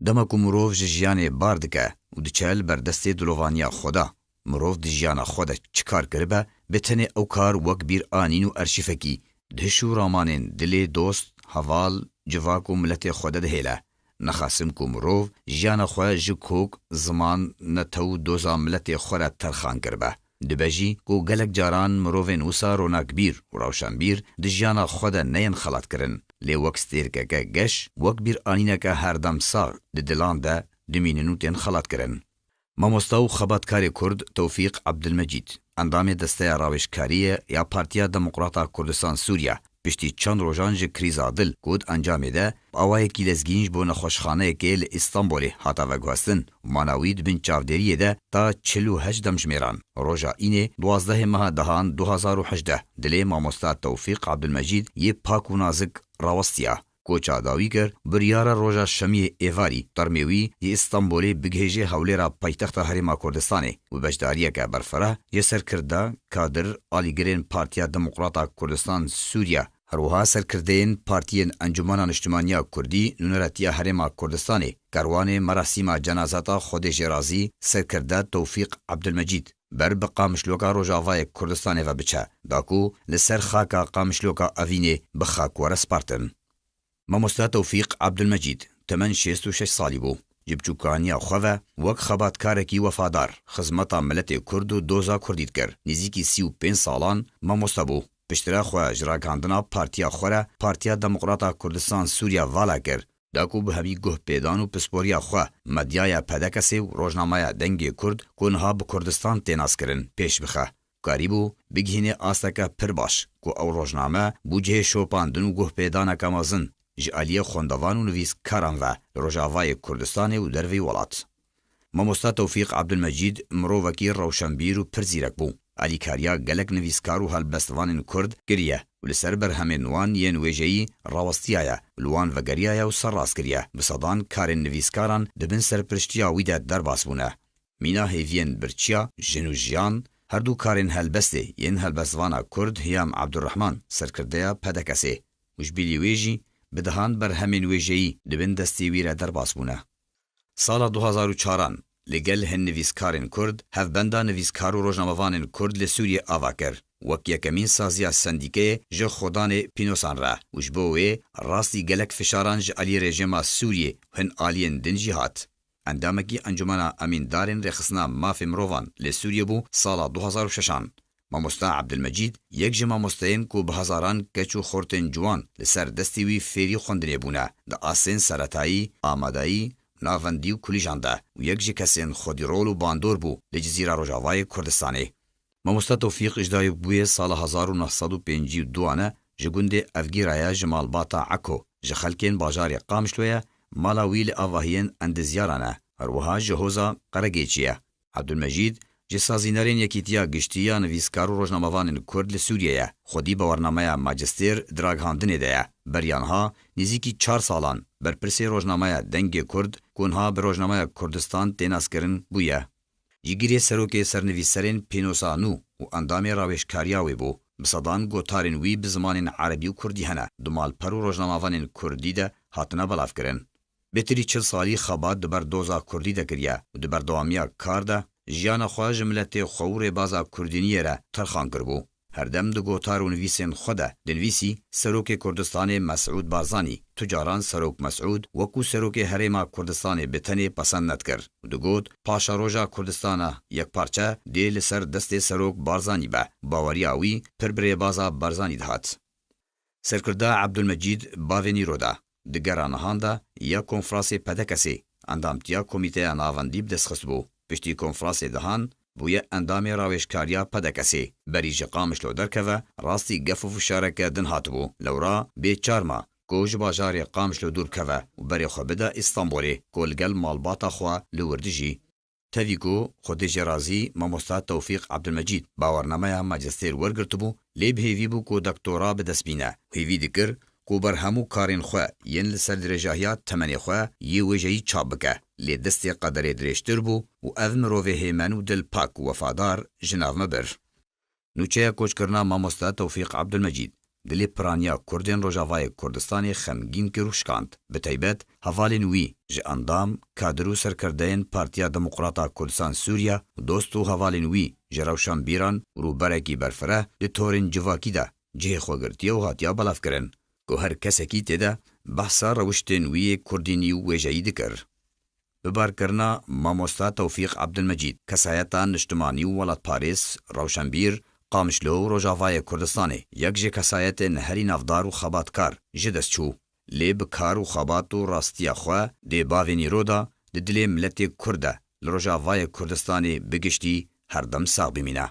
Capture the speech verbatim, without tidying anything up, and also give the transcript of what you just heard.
Dema ku mirov ji jiyanê bar dike û diçe li ber destê dilovaniya xwe de, mirov di jiyana xwe de çi kar kiribe, bê tenê ew kar wek bîr anîn û erşîfekî di hiş û ramanên dilê dost, heval, civak û miletê xwe de dihêle. Nexasim ku mirov jiyana xwe ji kok, ziman, netew û doza miletê xwe re terxan kiribe. Dibe jî ku gelek caran mirovên wisa ronakbîr û rewşenbîr di jiyana xwe de neyên xelatkirin, lê wek stêrkeke geş, wek bîranîneke herdem sax di dilan de dimînin û tên xelatkirin. Mamosta û xebatkarê Kurd Tewfîq Ebdilmecîd, endamê Desteya Rawêjkariyê ya Partiya Demokrata Kurdistan Sûriye, piştî çend rojan ji krîza dil ku di encamê de bi awayekî lezgîn ji bo nexweşxaneyekê li Îstanbulê hate veguhestin û mana wî di bin çavdêriyê de ta çil û heşt demjimêran, roja înê duwazdehê meha dehan du hazar û hejdeh, dilê mamosta Tewfîq Ebdilmecîd yê pak û nazik rawestiya. Koça dawî kir, biryara roja şemiyê êvarî termê wî yê Îstanbulê bigihêje hewlêra paytexta Herêma Kurdistanê û beşdariyeke berfireh yê serkirda, kadir, alîgirên Partiya Demokrata Kurdistan Sûriye, her wiha serkirdeyên partiyên Encûmena Niştimaniya Kurdî, Nûneretiya Herêma Kurdistanê, kerwanê merasîma cenazeta Xwedê jê razî serkirda Tewfîq Ebdilmecîd, ber bi Qamişloka Rojavayê Kurdistanê ve biçe, da ku li ser xaka Qamişloka Evînê bi xak were spartin. Mamosta Tewfîq Ebdilmecîd temen şêst û şeş salî bû. Ji biçûkaniya xwe ve wek xebatkarekî wefadar xizmeta miletê Kurd û doza Kurdî dikir. Nêzîkî sî û pênc salan mamoste bû. Piştre xwe ji ragihandina partiya xwe re Partiya Demokrata Kurdistan Sûriye vala kir, da ku bi hemî guhpêdan û pisporiya xwe medyaya P D K S'ê û rojnameya Dengê Kurd ku niha bi Kurdistan tê naskirin pêş bixe. Karîbû bigihîne asteke pir baş ku ew rojname bû cihê şopandin û guhpêdaneke mezin ji aliyê xwendevan û nivîskaran ve li Rojavayê Kurdistanê û derveyî welat. Mamosta Tewfîq Ebdilmecîd mirovekî rewşenbîr û pir zîrek bû. Alîkariya gelek nivîskar û helbestvanên Kurd kiriye û li ser berhemên wan yên wêjeyî rawestiyaye, li wan vegeriyaye û serrast kiriye. Bi sedan karên nivîskaran di bin serpiriştiya wî de derbas bûne. Mîna hêviyên birçiya, jin û jiyan, her du karên helbestê yên helbestvana Kurd Hiyam Ebdurrehman, serkirdeya P D K S'ê, û ji bilî wê jî bi dehan berhemên wêjeyî di bin destê wî re derbas bûne. Sala du hazar û çaran li gel hin nivîskarên Kurd hevbenda nivîskar û rojnamevanên Kurd li Sûriyê ava kir. Wek yekemîn saziya sendîkeyê ji xwedanê pînosan re û ji bo wê rastî gelek fişaran ji aliyê rejîma Sûriyê û hin aliyên din jî hat. Endamekî Encûmena Emîndarên Rêxistina Mafê Mirovan li Sûriyê bû sala du hazar û şeşan. Mamosta Ebdilmecîd yek ji mamosteyên ku bi hezaran keç û xortên ciwan li ser destê wî fêrî xwendinê bûne, di astên seretayî, amadayî, navendî û kulîjan de û yek ji kesên xwedî rol û bandor bû li Cizîra Rojavayê Kurdistanê. Mamosta Tewfîq ji dayikbûyê sala hezar û neh sed û pêncî û duan e ji gundê Evgîra ye, ji malbata Eko, ji xelkên bajarê Qamişlo ye, mala wî li avahiyên Endizyaran e, her wiha ji hoza Qeregêçî ye. Ebdulmecîd ji sazînerên Yekîtiya Giştî ya Nivîskar û Rojnamevanên Kurd li Sûriyê ye. Xwedî bawernameya majistêr di ragihandinê de ye. Beriya niha nêzîkî çar salan berpirsê rojnameya Dengê Kurd, ku niha bi Rojnameya Kurdistan tê naskirin, bûye. Cîgirê serokê sernivîserên pênosa nû û endamê rawêjkariya wê bû. Bi sedan gotarên wî bi zimanên erebî û kurdî hene, di malper û rojnamevanên kurdî de hatine belavkirin. Bêtirî çil salî xebat di ber doza kurdî de kiriye û di berdewamiya kar de jiyana xwe ji miletê xwe û rêbaza kurdîniyê re terxan kiribû. Herdem di gotar û nivîsên xwe de dinivîsî, Serokê Kurdistanê Mesûd Barzanî, tu caran Serok Mesûd, wekû Serokê Herêma Kurdistanê bi tenê pesend nedikir û digot, paşeroja Kurdistana yekparçe dê li ser destê Serok Barzanî be. Baweriya wî pir bi rêbaza Barzanî dihat. Serkirda Ebdulmecîd bavê nîro de, di gera nihan de ya konfrasê P D K S'ê, endamtiya Komîteya Navendî bi dest xistibû. Piştî konfrasê dehan, bûye endamê rawêjkariya P D K S'ê. Berî ji Qamişlo derkeve, rastî gef û fişareke din hatibû. Lewra bê çar ma ku ji bajarê Qamişlo dûr bikeve û berê xwe bide Îstanbulê, ku li gel malbata xwe li wir dijî. Tevî ku Xwedê jê razî, mamosta Tewfîq Ebdulmecîd bawernameya majistêr wergirtibû, lê bi hêvî bû ku doktora bi dest bîne. Hêvî dikir ku berhem û karên xwe yên li ser dirêjahiya temenê xwe yê wêjeyî çap bike. Lê destê qederê dirêjtir bû û ev mirovê hêmen û dilpak û wefadar ji nav me bir. Nûçeya koçkirina mamosta Tewfîq Ebdulmecîd. dilê piraniya Kurdên Rojavayê Kurdistanê xemgîn kir û şikand. Bi taybet hevalên wî ji endam, kadir û serkerdeyên Partiya Demokrata Kurdistan Sûriye, dost û hevalên wî ji rewşenbîran û rûberekî berfireh di torên civakî de cihê xwe girtiye û hatiye belavkirin, ku her kesekî tê de behsa rewiştên wî yê kurdînî û wêjeyî dikir. Bi barkirina mamosta Tewfîq Ebdilmecîd, kesayeta niştimanî û welatparêz, rewşenbîr, Qamişlo û Rojavayê Kurdistanê, yek ji kesayetên herî navdar û xebatkar ji dest çû. Lê bi kar û xebat û rastiya xwe dê bavên îro de di dilê miletê Kurd de li Rojavayê Kurdistanê bi giştî her dem sax bimîne.